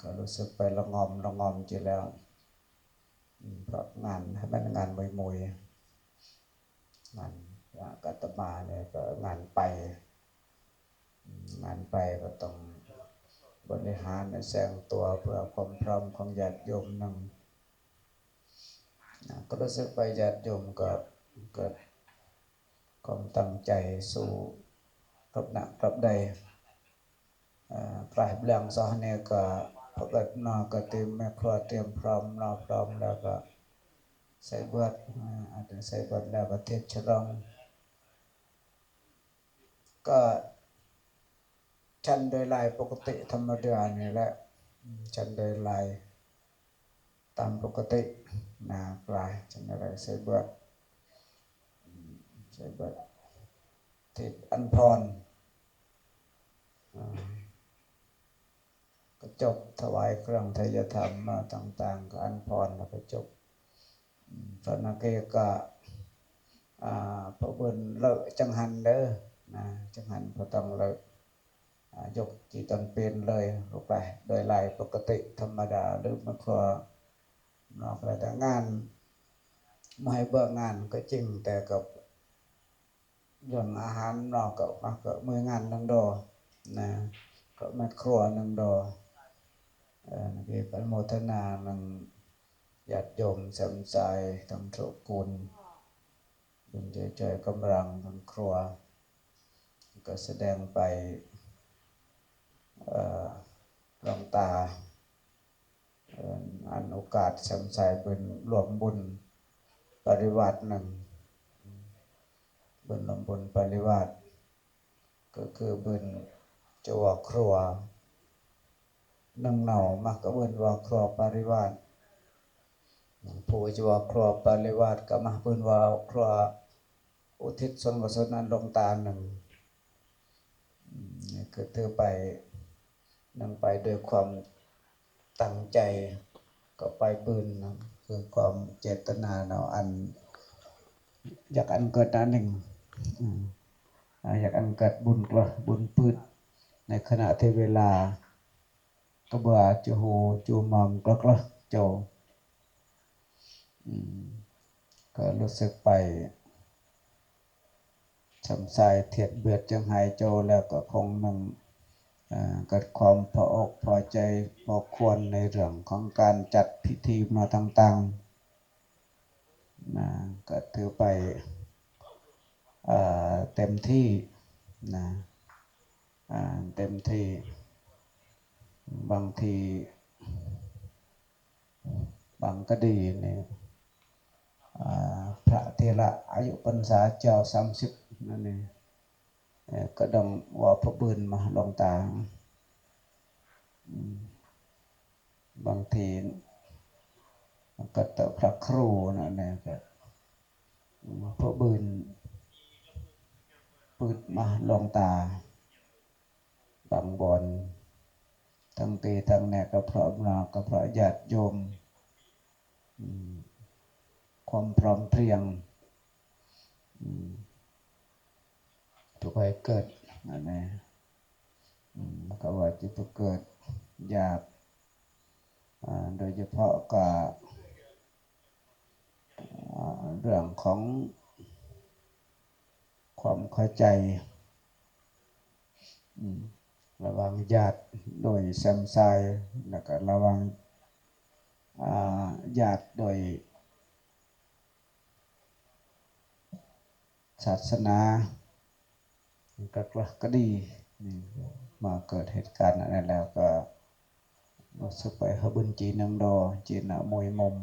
ກໍຮູ້ສຶກໄປລະງ່ອມລະງ່ອມຢູ່ແລ້ວ ເພາະງານໃຫ້ມັນງານມຸຍໆ ງານອາດຕະມານີ້ກໍງານໄປ ງານໄປກໍຕ້ອງບໍລິຫານແສງຕົວເພື່ອຄວາມພ້ອມຂອງຍາດໂຍມນຳ ນະ ກໍຮູ້ສຶກວ່າຍາດໂຍມກໍເກີດຄວາມຕັ້ງໃຈສູ້ກັບໜ້າກັບໃດ ເອີ ກາຍບຽງຊອກນີ້ກໍພະເກີດນອກກໍຕຽມແມ່ຄົວຕຽມພ້ອມນອກພ້ອມແລ້ວກໍໃສ່ບາດ ອາ ອັນໃສ່ບາດແລ້ວກໍເທດສະຫຼອງ ກໍ ສັນໂດຍລາຍປົກກະຕິທຳມະດານີ້ແຫຼະ ອືມ ສັນໂດຍລາຍຕາມປົກກະຕິນະ ກະສັນໂດຍລາຍໃສ່ບາດ ອືມ ໃສ່ບາດເທດອັນພອນ ອາ ກໍຈົບ ຖວາຍເຄື່ອງໄທຍະທຳມາຕ່າງໆ ກໍອັນພອນແລ້ວກໍຈົບ. ອືມ ຕອນນັ້ນກໍ ອາ ພະເບິ່ນເລີະຈັງຫັນເດີນະ ຈັງຫັນບໍ່ຕ້ອງເລີະ ອາ ຍົກຈີ່ຕອນເປັນເລີຍ ລູກຫຼານໂດຍລາຍປົກກະຕິທຳມະດາ ຫຼືມັນກໍນອກແລ້ວແຕ່ງານ ບໍ່ໃຫ້ເບື່ອງານກໍຈິງ ແຕ່ກໍ ເລື່ອງອາຫານເນາະ ກໍ ກໍມືງານໜຶ່ງດໍນະ ກໍແມ່ຄົວໜຶ່ງດໍ ເອີ ນີ້ກໍອະນຸໂມທະນານຳຍາດໂຍມແຊມຊາຍທັງທຸກຸນ ບຸນໃຈຈ່ອຍກຳລັງທັງຄົວ ກໍສະແດງໄປ ເອີ ຫຼວງຕາ ເອີ ອັນໂອກາດແຊມຊາຍເບິ່ນລວມບຸນປະລິວາດໜຶ່ງ ເບິ່ນລວມບຸນປະລິວາດ ກໍຄືເບິ່ນເຈົ້າຄລັວໜຶ່ງເນົາ ມັກກະເບິ່ນວ່າຄລັວປະລິວາດ ຜູ້ເຈົ້າຄລັວປະລິວາດ ກໍມັກເບິ່ນວ່າຄລັວອຸທິດສ່ວນກຸສົນອັນຫຼວງຕາໜຶ່ງ ອືມ ນີ້ຄືຖືໄປ ນຳໄປດ້ວຍຄວາມຕັ້ງໃຈ ກໍໄປບືນນະ ຄືຄວາມເຈດຕະນາເນາະ ອັນ ຢາກອັນເກີດອັນໜຶ່ງ ອືມ ອາ ຢາກອັນເກີດບຸນກະ ບຸນພືດ ໃນຂະນະທີ່ເວລາກະເບືອ ຈູຮູ ຈູມອມ ກະກະ ໂຈ ອືມ ກໍຮູ້ສຶກໄປ ຊຳຊາຍທຽດບຽດຈັ່ງໄຫໂຈ ແລ້ວກໍຄົງໜຶ່ງ ເອີ ເກີດຄວາມພໍອົກພໍໃຈພໍຄວນໃນເລື່ອງຂອງການຈັດພິທີມາຕ່າງໆ ນະ ກໍຖືໄປ ເອີ ເຕັມທີ່ນະ ອາ ເຕັມທີ່ ບາງທີ ບາງກະດີນີ້ ອາ ພະເຖລະອາຍຸພັນສາເຈົ້າສາມສິບນັ້ນນີ້ ເອີ ກະຕ້ອງເວົ້າພະບືນມາຫຼວງຕາ ອືມ ບາງທີກະຕະພະຄູນັ້ນນີ້ກະ ອືມ ພະບືນປຶດມາຫຼວງຕາ ບາງບ່ອນ ທັງຕີທັງແນະ ກໍເພາະ ກໍເພາະຍາດໂຍມ ອືມ ຄວາມພ້ອມພຽງ ອືມ ທຸກໃຫ້ເກີດ ອັນນີ້ ອືມ ກໍວ່າຈະໄປເກີດຢາກ ອາ ໂດຍສະເພາະກໍ ອາ ເລື່ອງຂອງຄວາມເຂົ້າໃຈ ອືມ ລະຫວ່າງຍາດໂດຍແຊມຊາຍ ແລ້ວກໍລະຫວ່າງ ອາ ຍາດໂດຍ ສາສະໜາ ກະກະກະດີ ນີ້ມາເກີດເຫດການອັນນັ້ນແລ້ວ ກໍຮູ້ສຶກໄປຫາບຸນຈີນນຳດໍ ຈີນນະມຸຍມຸມ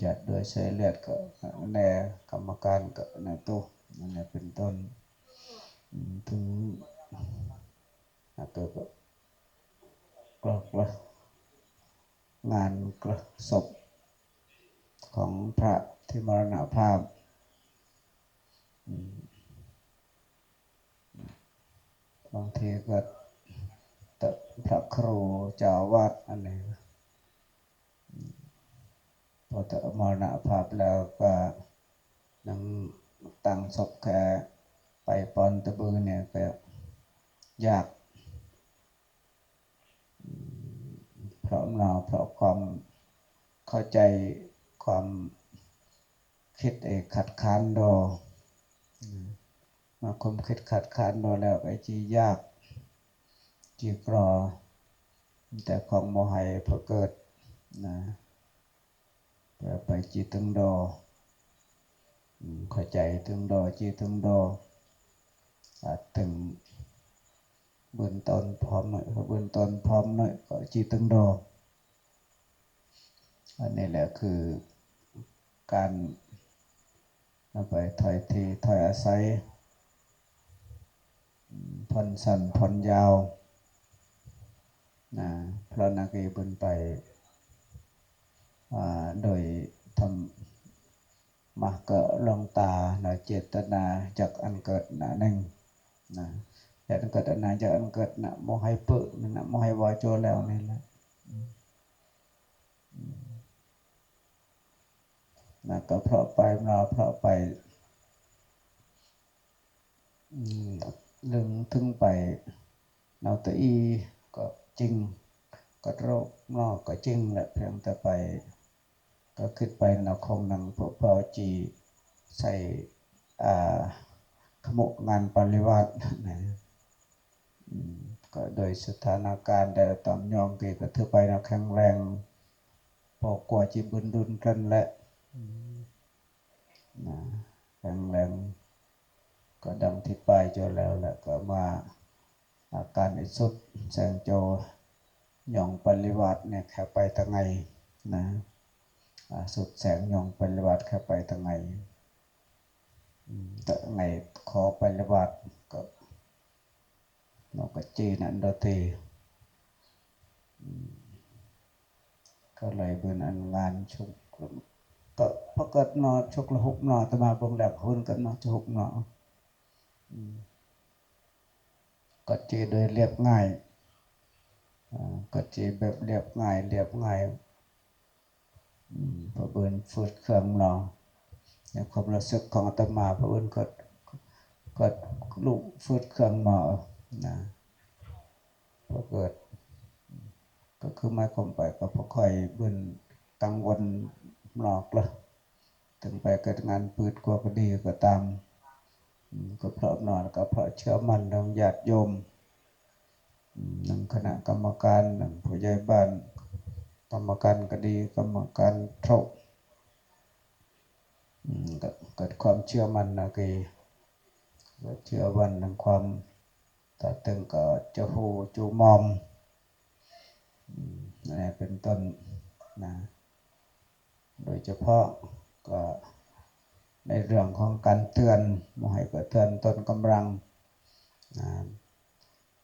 ຍາດໂດຍສາຍເລືອດກໍແນ່ ກຳມະການກໍແນ່ໂຕ ນັ້ນແຫຼະເປັນຕົ້ນ ອືມ ເຖິງ ອາ ກໍ ກໍ ກໍ ງານກະສົບຂອງພະທີ່ມໍລະນະພາບ ອືມ ບາງທີກໍ ພະຄູເຈົ້າອາວາດອັນນີ້ ອືມ ພໍຕະມໍລະນະພາບແລ້ວກໍຍັງຕັ້ງສົບແຄ່ໄປປ້ອນຕະບືນີ້ກໍຍາກ ອືມ ເພາະເນາະ ເພາະຄວາມເຂົ້າໃຈ ຄວາມຄິດ ເອີ ຂັດຂານດອ ເມື່ອຄວາມຄິດຂັດຂານດອແລ້ວ ກໍຈິຍາກ ຈິກລໍ ແຕ່ຂອງບໍ່ໃຫ້ເກີດນະ ແປໄປຈິຕຶງດໍ ເຂົ້າໃຈຕຶງດໍ ຈິຕຶງດໍ ອາດຕຶງ ເບື້ອງຕົ້ນພ້ອມໜ້ອຍ ເບື້ອງຕົ້ນພ້ອມໜ້ອຍ ກໍຈິຕຶງດໍ ອັນນີ້ແຫຼະຄືການນຳໄປຖອຍທີ່ຖອຍອາໄສ ຜ່ອນສັ້ນຜ່ອນຍາວນະ ເພາະນັກເອເບິ່ງໄປ ອາ ໂດຍທຳ ມາກະລອງຕານະ ເຈດຕະນາຈາກອັນເກີດນະໜຶ່ງນະ ເຈດຕະນາຈາກອັນເກີດນະ ບໍ່ໃຫ້ເປິນະ ບໍ່ໃຫ້ວ່າໂຈແລ້ວນີ້ແຫຼະ ນະ ກໍເພາະໄປເນາະ ເພາະໄປ ອືມ ເລື່ອງເຖິງໄປເນາະ ຕະອີກໍຈິງ ກໍໂລກເນາະ ກໍຈິງແຫຼະ ພຽງແຕ່ໄປ ກໍຄິດໄປເນາະ ຄົງນັ່ງພວກເຂົາຈີໃສ່ ອ່າ ຂະໝຸກງານປະລິວາດນະ ອືມ ກໍໂດຍສະຖານະການແຕ່ຕອນຍອງກີ້ກໍຖືໄປເນາະ ແຂງແຮງ ພໍກວ່າຈິບຶນດຸນກັນແຫຼະ ອືມ ນະ ແຂງແຮງ ກໍດັ່ງທີ່ປາຍເຈົ້າແລ້ວແຫຼະ ກໍມາອາການອີກສຸດແສງໂຈ ຍອງປະລິວາດແນແຄ່ໄປຕະໄງນະ ອາ ສຸດແສງຍອງປະລິວາດແຄ່ໄປຕະໄງ ອືມ ຕະໄງຂໍປະລິວາດ ກໍ ເນາະ ກະເຈນະ ໂດເຕ ອືມ ກໍເລີຍເປັນອັນງານຊຸກ ກໍປະກາດເນາະ ຊຸກລະຫຸບເນາະ ອາດຕະມາເບິ່ງແລ້ວຫຸນກັນເນາະ ຊຸກເນາະ ອືມ ກໍເຈໂດຍລຽບງ່າຍ ອາ ກໍເຈແບບລຽບງ່າຍ ລຽບງ່າຍ ອືມ ເພາະເພິ່ນຝືດເຄື່ອງເນາະ ໃນຄວາມຮູ້ສຶກຂອງອາດຕະມາ ເພິ່ນກໍ ກໍລຸຝືດເຄື່ອງເນາະນະ ເພາະເກີດ ກໍຄືໝາຍຄວາມໄປ ກໍບໍ່ຄ່ອຍເພິ່ນກັງວົນເນາະລະ ເຖິງໄປເກີດງານພືດກວ່າກໍດີກໍຕາມ ອືມ ກໍເພາະເນາະ ແລ້ວກໍເພາະເຊື່ອໝັ້ນທາງຍາດໂຍມ ອືມ ນຳຄະນະກຳມະການ ນຳຜູ້ໃຫຍ່ບ້ານ ກຳມະການກະດີ ກຳມະການເຖົ້າ ອືມ ກໍເກີດຄວາມເຊື່ອໝັ້ນນະ ກໍເຊື່ອໝັ້ນໃນຄວາມ ຕາເຖິງກໍຈະຮູ້ຈຸມອມ ອືມ ອັນນີ້ເປັນຕົ້ນນະ ໂດຍສະເພາະກໍໃນເລື່ອງຂອງການເຕືອນ ບໍ່ໃຫ້ກະເຕືອນຕົ້ນກຳລັງນະ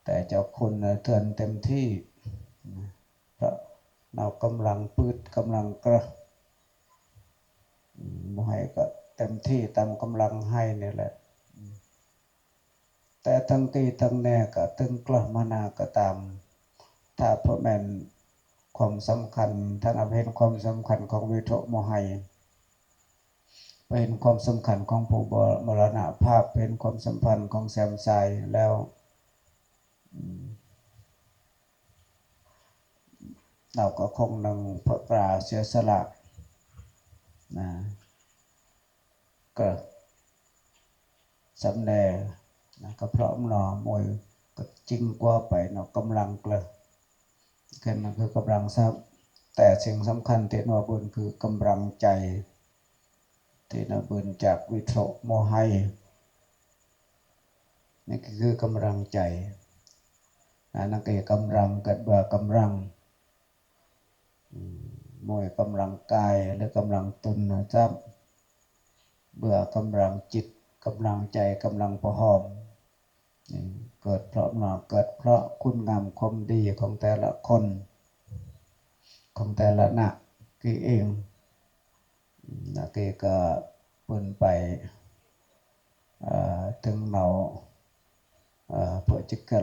ແຕ່ເຈົ້າຄຸນນະເຕືອນເຕັມທີ່ນະ ເພາະເນາະກຳລັງປຶດ ກຳລັງກະ ອືມ ບໍ່ໃຫ້ກະເຕັມທີ່ຕາມກຳລັງໃຫ້ນີ້ແຫຼະ ອືມ ແຕ່ທັງທີ່ທັງແນ່ກະເຖິງກະມານາກະຕາມ ຖ້າບໍ່ແມ່ນຄວາມສຳຄັນ ຖ້ານຳເຫັນຄວາມສຳຄັນຂອງວິໂທະໂມໄຮ ໄປເຫັນຄວາມສຳຄັນຂອງຜູ້ມໍລະນະພາບ ເຫັນຄວາມສຳພັນຂອງແຊມຊາຍແລ້ວ ອືມ ລາວກໍຄົງໜຶ່ງເພາະກາເສຍສະຫຼະນະ ກະສຳແນນະ ກະເພາະເນາະ ມວຍກະຈິງກວ່າໄປເນາະ ກຳລັງກະ ຄືນັ້ນຄືກຳລັງຊັບ ແຕ່ສິ່ງສຳຄັນທີ່ໜວຍບຸນຄືກຳລັງໃຈ ທີ່ໜວຍບຸນຈາກວິໂທະໂມໄຮ ນີ້ຄືກຳລັງໃຈ ນະ ນັກເອກກຳລັງ ເກີດເບື່ອກຳລັງ ອືມ ມວຍກຳລັງກາຍ ຫຼືກຳລັງຕຸນນະ ຈຳເບື່ອກຳລັງຈິດ ກຳລັງໃຈ ກຳລັງພະຫອມ ນີ້ເກີດເພາະເນາະ ເກີດເພາະຄຸນງາມຄວາມດີຂອງແຕ່ລະຄົນ ຂອງແຕ່ລະນັກກີ້ເອງ ອືມ ນັກກີ້ກໍເພິ່ນໄປ ເອີ ເຖິງເນາະ ເອີ ເພື່ອຈະກະ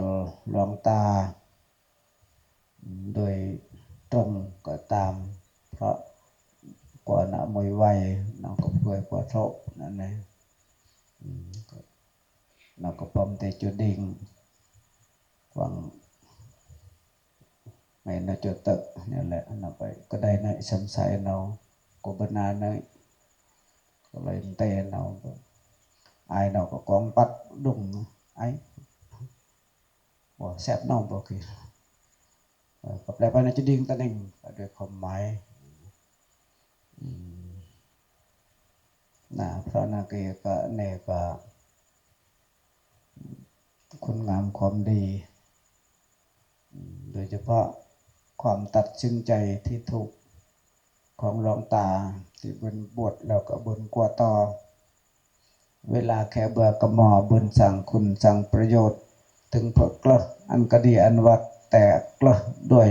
ລວງຕາ ໂດຍຕົງກໍຕາມ ເພາະກວ່ານະມວຍໄວ ນຳກໍເພື່ອກວ່າໂທະນັ້ນແຫຼະ ອືມ ນຳກໍປ້ອມແຕ່ຈຸດດິງ ຫວັງ ໄມ້ນະຈົຕະນີ້ແຫຼະ ອັນນັ້ນໄປກໍໄດ້ໃນຊຳໄຊເນາະ ກໍບໍ່ນາໃນ ກໍເລີຍແຕ່ເນາະ ອາຍເນາະ ກໍກອງປັດດຸງ ອາຍ ບໍ່ແຊບເນາະ ບໍ່ຄື ເອີ ກໍແປໄປນະຈະດິງຕະໜິງ ກໍໂດຍຄວາມໝາຍ ອືມ ນະ ເພາະນັ້ນກໍ ກໍແນ່ກໍ ຄຸນງາມຄວາມດີ ໂດຍສະເພາະຄວາມຕັດສິນໃຈທີ່ຖືກຂອງຫຼວງຕາ ທີ່ເພິ່ນບວດແລ້ວກໍບຸນກວ່າຕໍ່ ເວລາແຄ່ເບື່ອກະໝໍ້ ບຸນສ້າງຄຸນສ້າງປະໂຫຍດ ເຖິງເພິ່ນເກີດອັນກະດີອັນວັດ ແຕ່ເກີດດ້ວຍ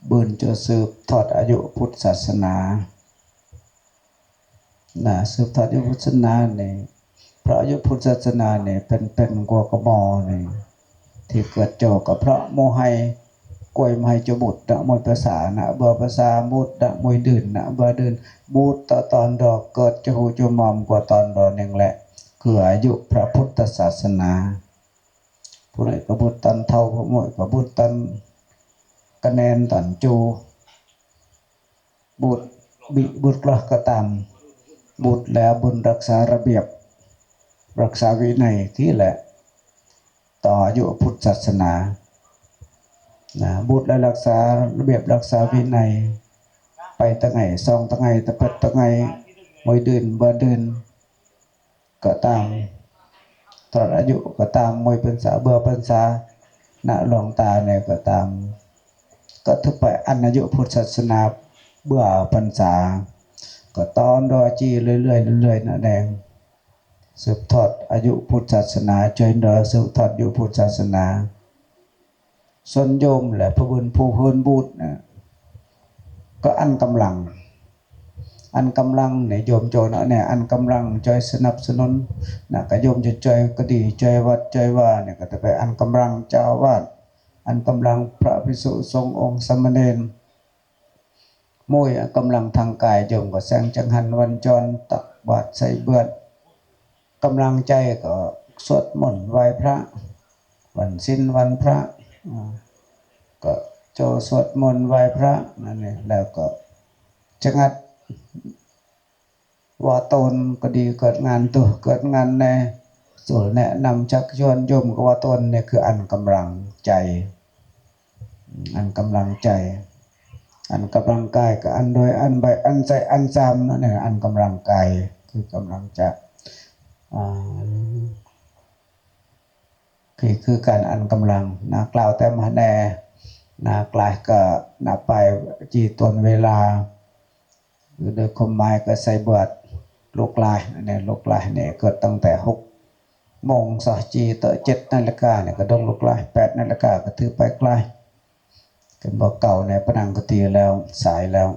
ບຸນຈະສືບທອດອາຍຸພຸດສາສະໜາ ນະ ສືບທອດອາຍຸພຸດສາສະໜານີ້ ເພາະອາຍຸພຸດສາສະໜານີ້ເປັນ ເປັນຫົວກະໝໍ້ນີ້ ທີ່ເກີດໂຈກະເພາະໝູ່ໄຮ່ ກວຍມະໄຮຈະບຸດນະ ມວຍປະສານະ ເບື່ອປະສາ ບູດນະ ມວຍດື່ນນະ ເບື່ອດື່ນ ບູດຕໍ່ຕອນດໍ ເກີດຈະຫູຈະໝອມກວ່າຕອນດໍໜຶ່ງແຫຼະ ຄືອາຍຸພະພຸດທະສາສະໜາ ຜູ້ໃດກໍບຸດຕອນເຖົ້າ ຜູ້ໝົດກໍບຸດຕອນກະແໜນຕອນຈູ ບຸດບິບຸດກະກະຕາມ ບຸດແລ້ວບຸນຮັກສາລະບຽບ ຮັກສາວິໄນທີ່ແຫຼະ ຕໍ່ອາຍຸພຸດສາສະໜາ ນະ ບຸດແລ້ວຮັກສາລະບຽບ ຮັກສາວິໄນ ໄປຕະໄຫງ ສອງຕະໄຫງ ຕະເພິດຕະໄຫງ ມວຍດື່ນ ເບື່ອດື່ນ ກໍຕາມ ຕະຫຼອດອາຍຸກໍຕາມ ມວຍພັນສາ ເບື່ອພັນສາ ນະ ຫຼວງຕາແດ່ກໍຕາມ ກໍຖືໄປອັນອາຍຸພຸດສາສະໜາ ເບື່ອພັນສາ ກໍຕໍ່ຕໍ່ຈີເລື້ອຍໆ ເລື້ອຍໆ ນະແດງ ສືບທອດອາຍຸພຸດສາສະໜາ ຈອຍດອ ສືບທອດອາຍຸພຸດສາສະໜາ ສ່ວນໂຍມ ແລະ ພະບຸນຜູ້ເຮີນບູດນະ ກໍອັນກຳລັງ ອັນກຳລັງໃນໂຍມໂຈນະແນ່ ອັນກຳລັງຈອຍສະໜັບສະໜູນນະ ກະໂຍມຈະຈອຍກະດີ ຈອຍວັດຈອຍວານີ້ ກໍຈະໄປອັນກຳລັງເຈົ້າອາວາດ ອັນກຳລັງພະພິກສຸສົງອົງສາມະເນນ ມວຍອັນກຳລັງທາງກາຍ ໂຍມກໍແສງຈັງຫັນວັນຈອນ ຕັກບາດໃສ່ບາດ ກຳລັງໃຈກໍສວດມົນໄຫວ້ພະ ວັນສິນວັນພະ ອາ ກໍໂຈສວດມົນໄຫວ້ພະນັ້ນແຫຼະ ແລ້ວກໍຈະງັດວ່າຕົນກໍດີ ເກີດງານຕຸເກີດງານແນ່ ໂຕແນະນຳຊັກຊວນໂຍມກໍວ່າຕົນນີ້ຄືອັນກຳລັງໃຈ ອັນກຳລັງໃຈ ອັນກຳລັງກາຍກໍອັນດ້ວຍ ອັນໃບ ອັນໃຈ ອັນຈາມນັ້ນແຫຼະ ອັນກຳລັງກາຍ ຄືກຳລັງຈະ ອາ ຄື ຄືການອັນກຳລັງນະ ກ່າວແຕ່ມາແດ່ນະ ກະໄປຈີຕົນເວລາ ຄືໂດຍຄວາມໝາຍກໍໃສ່ບາດລູກຫຼານ ອັນນີ້ລູກຫຼານນີ້ເກີດຕັ້ງແຕ່ຫົກໂມງຊະ ຈີຕໍ່ເຈັດນາລິການີ້ກະດົງລູກຫຼານ ແປດນາລິກາກໍຖືໄປກະໄປ ກັນບໍ່ເກົ່າແນ່ ປະນັງກະຕີແລ້ວ ສາຍແລ້ວ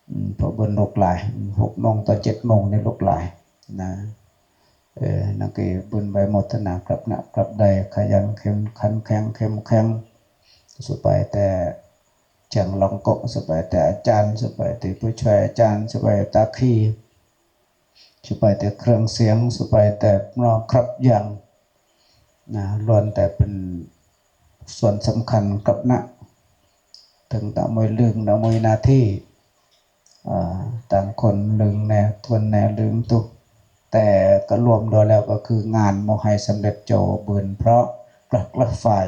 ອືມ ເພາະເບິ່ນລູກຫຼານ ຫົກໂມງຕໍ່ເຈັດໂມງນີ້ລູກຫຼານນະ ເອີ ນັກເອ ບຸນໃບໂມທະນາ ກັບນະ ກັບໄດ້ ຂະຫຍັນເຂັ້ມຂັນ ແຂງເຂັ້ມແຂງ ສະບາຍແຕ່ ຈາງລອງໂກະ ສະບາຍແຕ່ອາຈານ ສະບາຍແຕ່ຜູ້ຊ່ວຍອາຈານ ສະບາຍຕາຄີ ສະບາຍແຕ່ເຄື່ອງສຽງ ສະບາຍແຕ່ນອກຄັບຢ່າງນະ ລ້ວນແຕ່ເປັນສ່ວນສຳຄັນກັບນະ ເຖິງຕະມວຍລຶງ ຕະມວຍໜ້າທີ່ ອາ ຕ່າງຄົນລຶງແດ່ ທົນແດ່ ລຶງຕຸ ແຕ່ກໍລວມໂດຍແລ້ວກໍຄືງານບໍ່ໃຫ້ສຳເລັດໂຈເບິນ ເພາະກະກະຝ່າຍ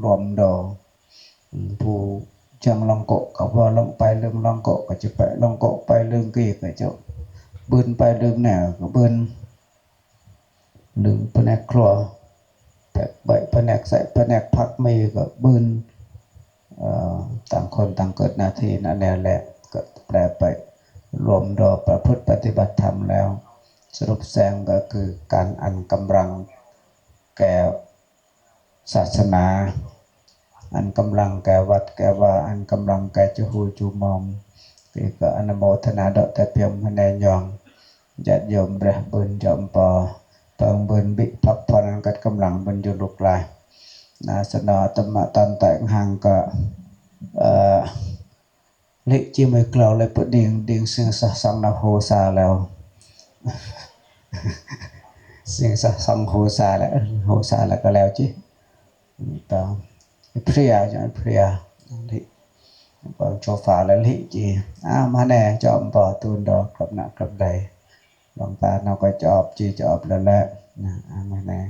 ລວມໂດ ອືມ ຜູ້ຈາງລອງໂກະກໍບໍ່ລອງໄປ ລຶງລອງໂກະກໍຈະໄປ ລອງໂກະໄປ ລຶງກີ້ກໍຈະບືນໄປ ລຶງແນ່ກໍບືນ ລຶງພະແນກຄົວ ແພກໃບ ພະແນກໃສ່ ພະແນກຜັກໝີ່ກໍບືນ ເອີ ຕ່າງຄົນຕ່າງເກີດໜ້າທີ່ນັ້ນແຫຼະ ກໍແປໄປ ລວມດອກປະພຶດປະຕິບັດທຳແລ້ວ ສະຫຼຸບແສງກໍຄືການອັນກຳລັງແກ່ ສາສະໜາ ອັນກຳລັງແກ່ວັດແກ່ວາ ອັນກຳລັງແກ່ຈະຫູຈະໝອມ ນີ້ກໍອະນຸໂມທະນາເດາະແຕ່ພຽງພະແນຍອງ ຍາດໂຍມແບບບືນຈອມປໍ ເພິ່ງບືນບິພັກຜ່ອນ ອັນກັດກຳລັງບືນຢູ່ລູກຫຼານນະ ສະເນາະ ຕະມະຕອນແຕກຫາງກໍ ເອີ ເລະຈີມວຍເກລາວເລຍປະດິງ ດິງສິງສະສັງນະໂຫສາແລ້ວ ສິງສະສັງໂຫສາແລ້ວ ໂຫສາແລ້ວກໍແລ້ວຈິ ຕາມ ເພລຍ ຈະເພລຍ ໂຊຟາລະລິຈີ ອາມາແນ່ ຈອບບໍ່ ຕູນດອກ ກັບໜ້າກັບໃດ ບາງປານເຮົາກໍຈອບຈີ ຈອບແລ້ວແຫຼະ ອາມາແນ່